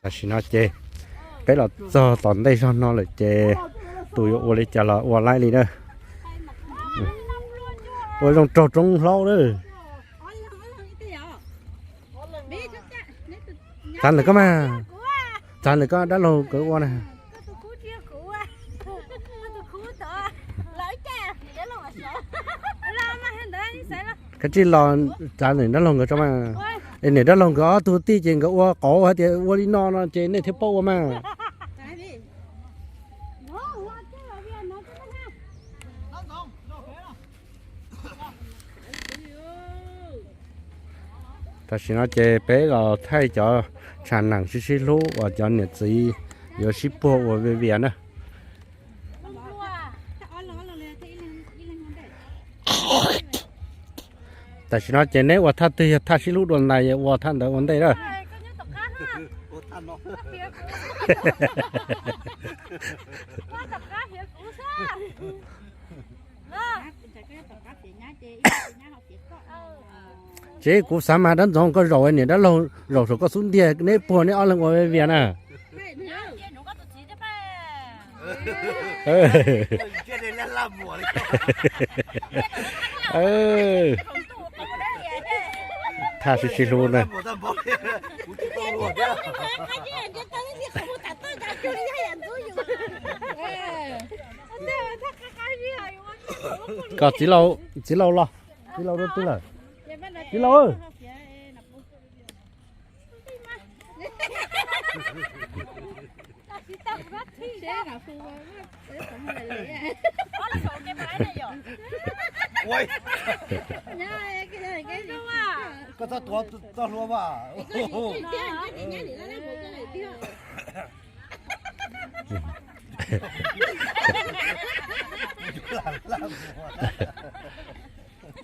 Tam sim no ces peb los txog tom ntej zog no lawm ces tus yuav ua li cas los ua laib li na. Ua zoo raug roob hlaub lawm. Txav ntawm koj mas, txav ntawm koj dab laug nkawd ua na. Koj tsij los txav niam dab laug nkawd tso mas. Es niam dab laug nkawd ob tug tij ces nkawd ua qauv hais tias ua li no no ces nej thiaj paub ua mas. Tam sim no ces peb los thaij cov tshav nees sib sib hlub uas cov niam txiv yuav sib puag ua vias vias na. Tam sim no ces neb ua thaj twg yog thaj sib hlub dua ntais ua thaj ntawd ua ntej lawm. Ces kuv xav mas dab ntxoov koj zaum niam dab laug zaum saum koj xub ntiag neb puag neb ob leeg ua vias na. Thaj sib sib hlub na. Koj txiv laus, txiv laus los, txiv laus rau twg lawm? Txiv laus. Koj txhob tuav txoj hlua mas.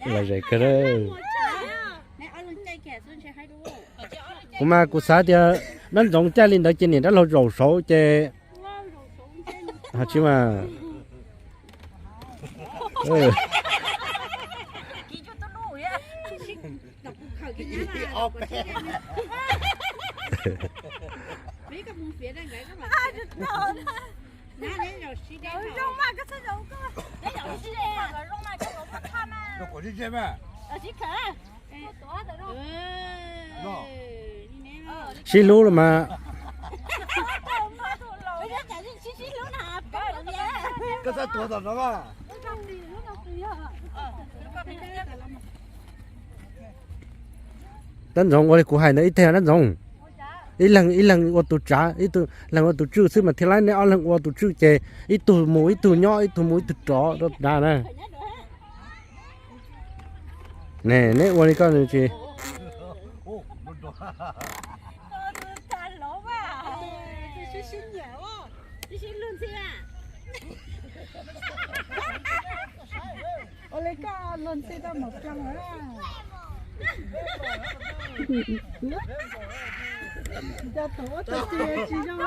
Lom zem kawg. Kuv mas kuv xav tias dab ntxoov caij li ntawd ces niam dab laug zaum saud ces, tsis mas. Sib hlub los mas. Dab ntxoov ua li kuv hais ntawd ib teg dab ntxoov. Ib leeg ib leeg ua tus tsav, ib leeg ua tus tswj xwb mas thiaj li, neb ob leeg ua tus tswj ces ib tug mus ib tug nyob, ib tug mus ib tug rov rau nrad na. Ne neb ua li koj tsis. Ua li koj luag ntxhi rau maum ploog lawm. Nco thaum ua tau tsis zoo.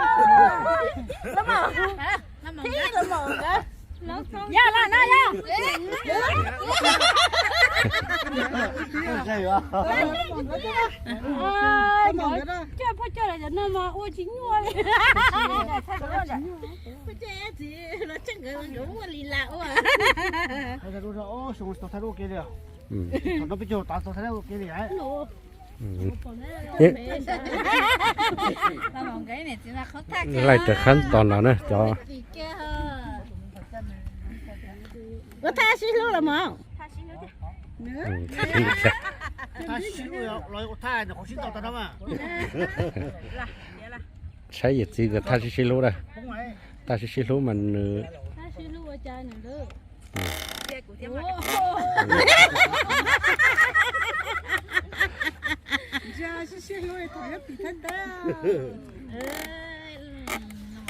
Yog los no yog. Coj poj coj los cov no mas ua tsis nyuaj li. Laij raws qhab tos no na cov. Ua thaj sib hlub los mas. Saib yawm txiv nkawd thaj sib sib hlub na. Thaj sib sib hlub mas nws.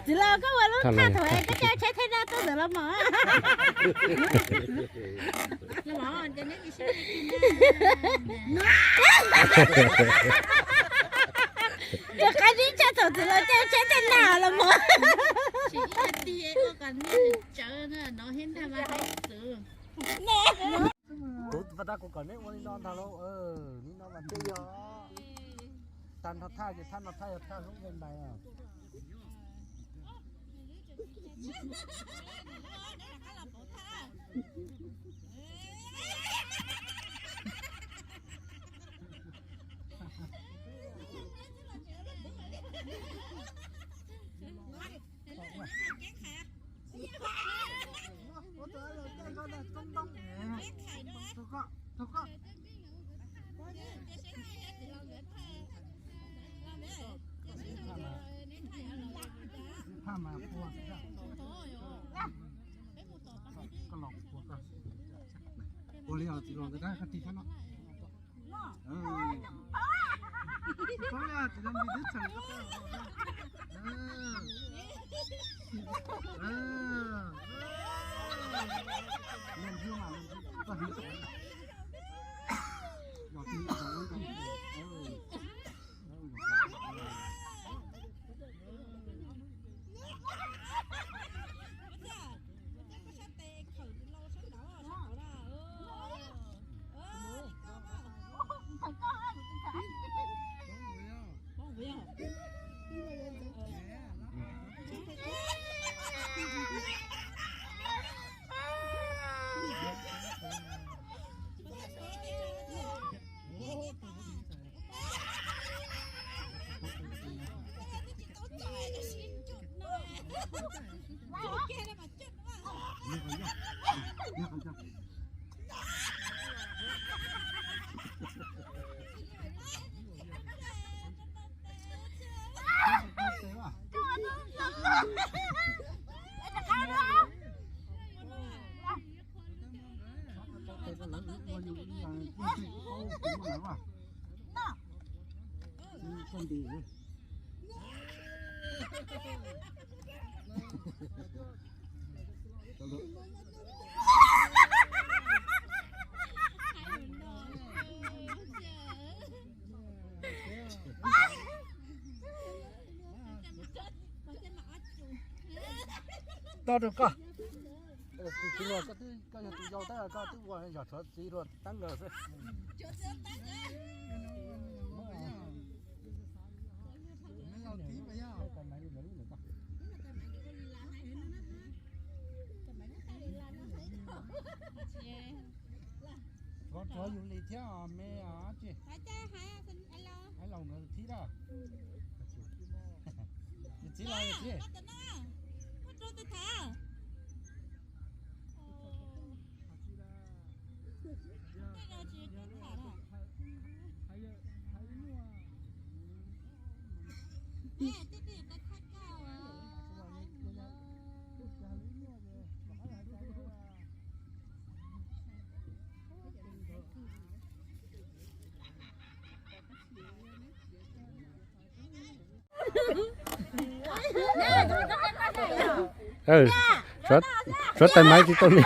Txiv laus, koj ua lub thaj thaum koj coj tsheb thej daj tuaj ntawm los mas. Rov qab dib tshaj thaum txiv laus coj tsheb thej daj los mas. Kuv tab kuv kom neb ua li no ntag lauj, li no mas thiaj yog. Tag nrho thaj ces thaj no thaj yog thaj hlub ve ntais. Ua li os txiv los ntawd koj tig thab no. Tau rau koj. Koj yog tus yau tab koj twb ua yog tshuav txiv hluas tab nkaus xwb. Koj tshuav yus li thiab os me os tsi. Hais laus nkawd thib dab. Yus txiv los yus txiv. Suav tais maiv tsis tau niam.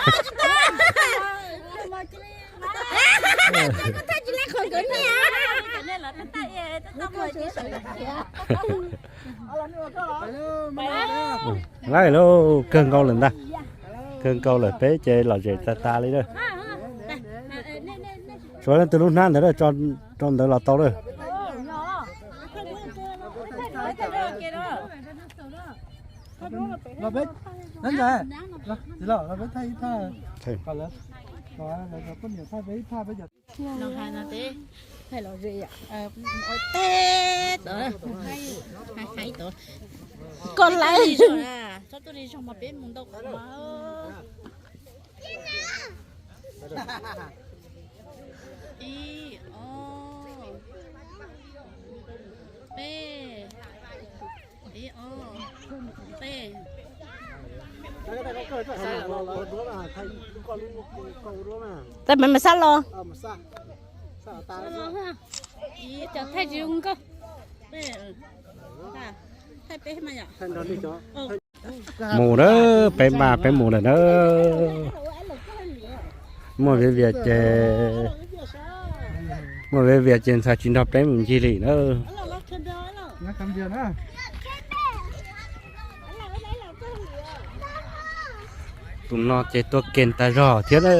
Lawm lauj, kawg nkaus lawm ntag. Kawg nkaus lawm peb ces lom zem tas tas li na. Suav leej twg lub hnab ntawd rau ntawd los tau lawm. Los peb thaij ib thaj, los peb thaij ib thaj, peb cov poj niam thaij peb ib thaj peb cov. Koj laiv. Ib, ob, peb. Ib, ob, peb. Tab mev mas xab los. Ib, cov thaij tsis zoo nkauj. Peb, thaij peb mas yom. Mus na, peb mas peb mus lawm na. Muaj viav vias ces, muaj viav vias ces ntxhais tsis nrog peb mus ncig li na. Tus no ces tua ke tag zog thiab na,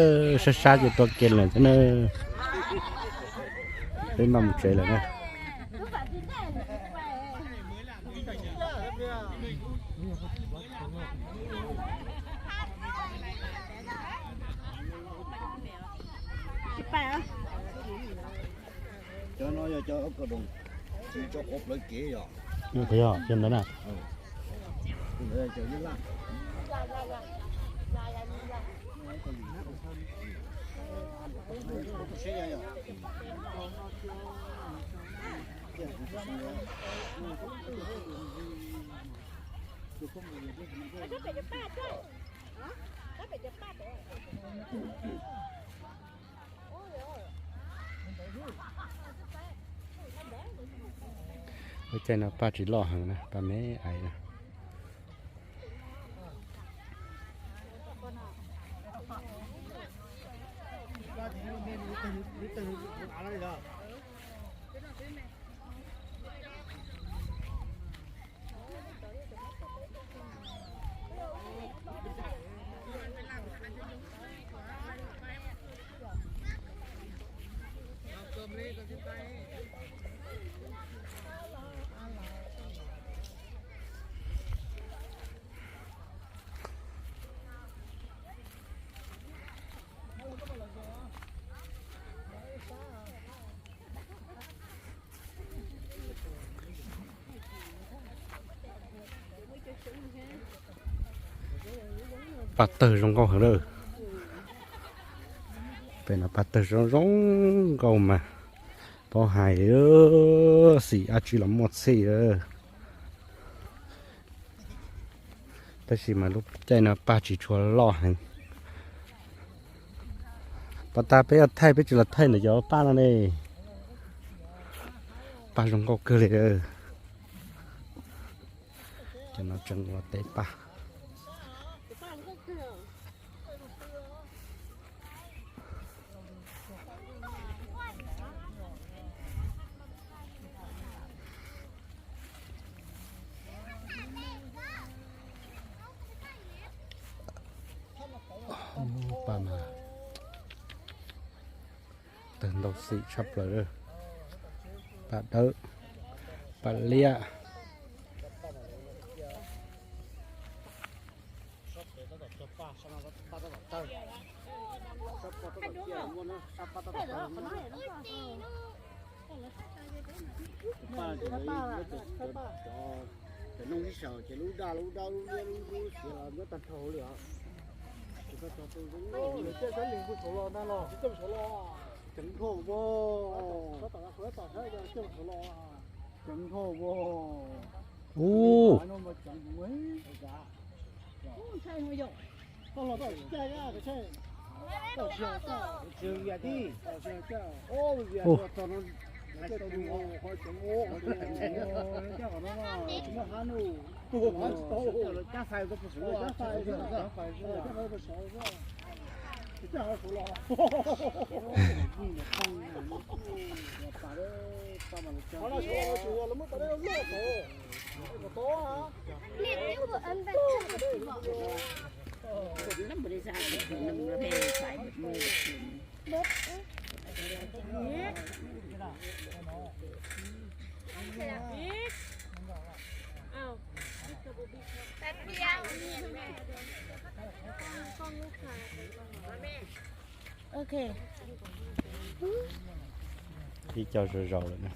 sab sab ces tua ke lawm thiab na. Peb mam mus tsev lawm na. Cov no yog cov kaus doos, tsis tso quav plawv kev yog. Yog cov ntawd na. Lub caij no paj tsis loj heev na, paj me aiv na. Paj tawg zoo nkauj heev lawm. Pem no paj tawg zoo zoo nkauj mas paub hais xim dab tsi los muaj txhij lawm. Tab sis mas lub caij no paj tsis tshua loj heev. Pas tas peb yuav thaij peb tsis los thaij ntawm cov paj no ne. Paj zoo nkauj kawg li. Cov no tseem ua teb paj. Paj mas tawg ntau xim tshaj plaws. Paj dawb, paj liab. Cov noog ib saum ces lub daj lub dab lub liab lub dub xiav los nyob tag nrho li os. Ceev nrho, ceev nrho. Ub, Ib co zaus zaus lawm na.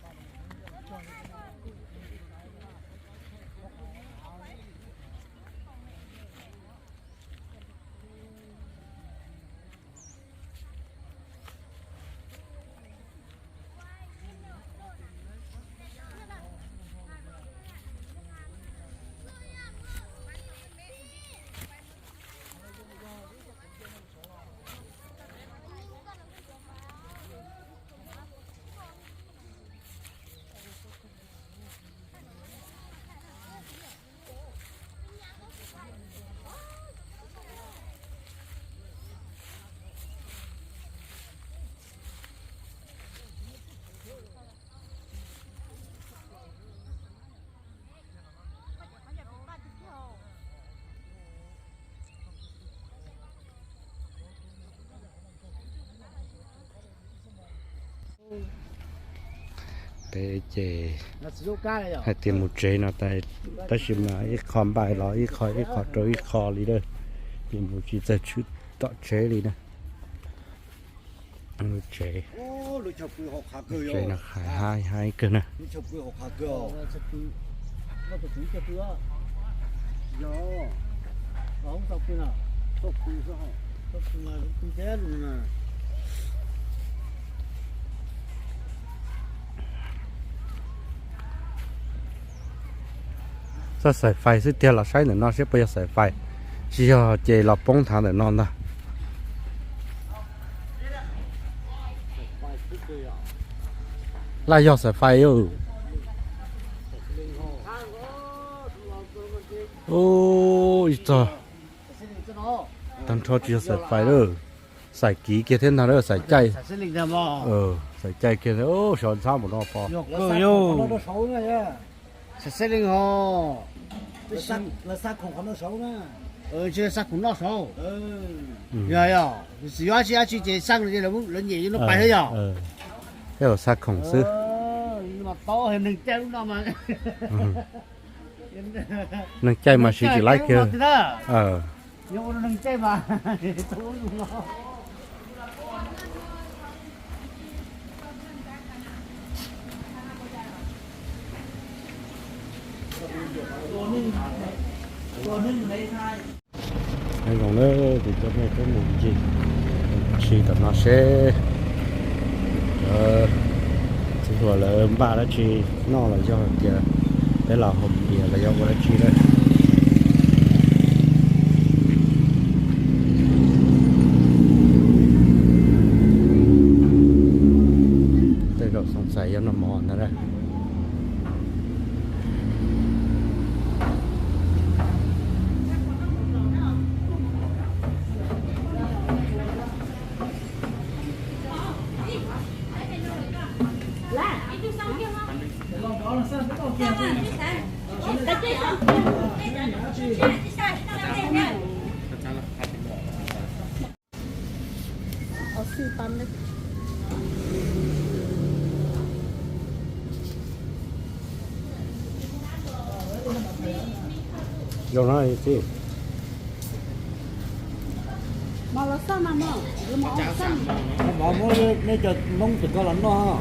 Peb ces hais tias mus tsev no, tab sis mas ib qho npaj los ib qho, ib qho rau ib qho li na, ces mus tsis txog tom tsev li na. Lub tsev, tsev no haib haib kawg na. Txoj xaim fais xwb tiag, los saib ntawm no seb puas yog xaim fais, tsis yog ces los poob nthav ntawm no ntag. Laj yog xaim fais. Ib txog tag nrho tsis yog xaim fais lawm, xaim kiv kiag thiab ntag, xaim caij, xaim caij kiag, sov ntxhab mus no pov. Yog, yog, xa khoom noj saud. Yog, yog, tsis yuav dab tsi dab tsi ces xa lawv nyiam yuav no pais thiab yog. Tej zaum xa khoom xwb. Neeg caij mas siv tsis laib kiag. Zoo na, kuv coj nej peb mus ncig tshis tom no seb cov txiv hluas lawv npaj dab tsi noj los yog tias peb los haus npias los yog ua dab tsi na. Tej zaum xoo xais yog noj mov ntag na. Zoo no txiv. Mov muab nej cov Hmoob tim ko los noj.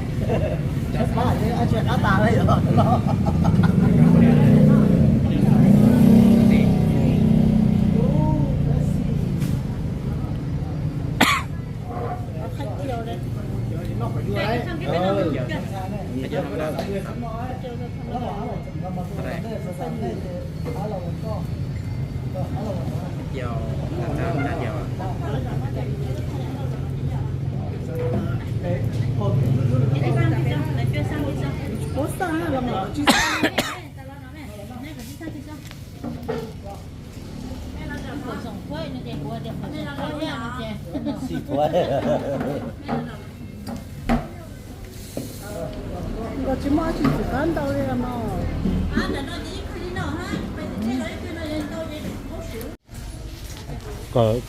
Nkawd tsis muaj dab tsi txim qab ntau li no.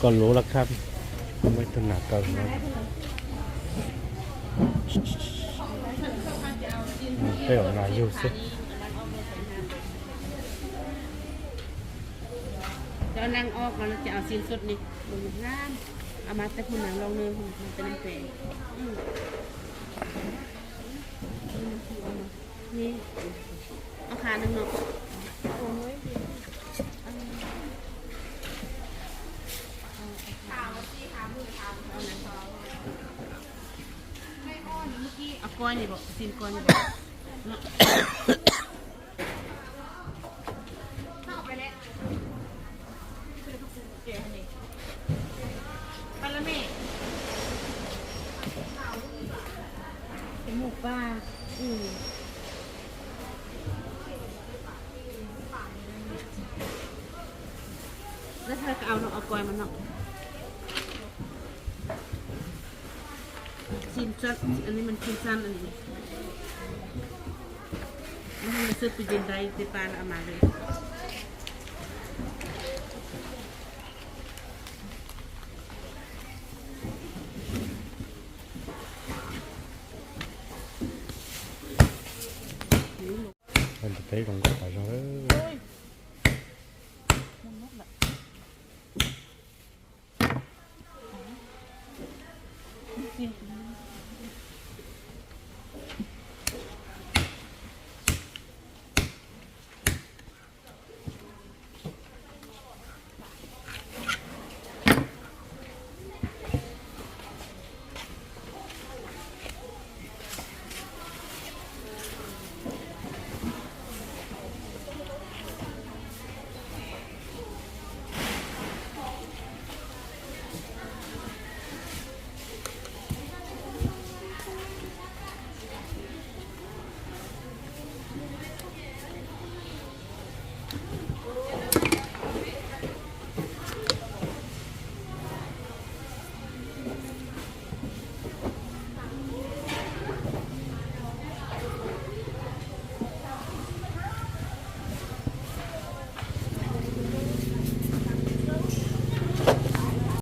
Koj luv laj khab, muaj ib tug nas kaw no. Tej zaum nas yug xwb. Cov neeg o ko ces au xin sut ni, lus Nyab Laj, a mas tej phun neeg loo nws, tej neeg pem. Ni, o kha neeg no. Koj ni, xin koj ni. Lawv thaj ka au no, au koj mas no. Xin sut, ann ni mas xin sut ann ni. Mas xwb pw nce ntais tej pa no mas li. Ntiaj teb zoo nkauj tas zog lawm.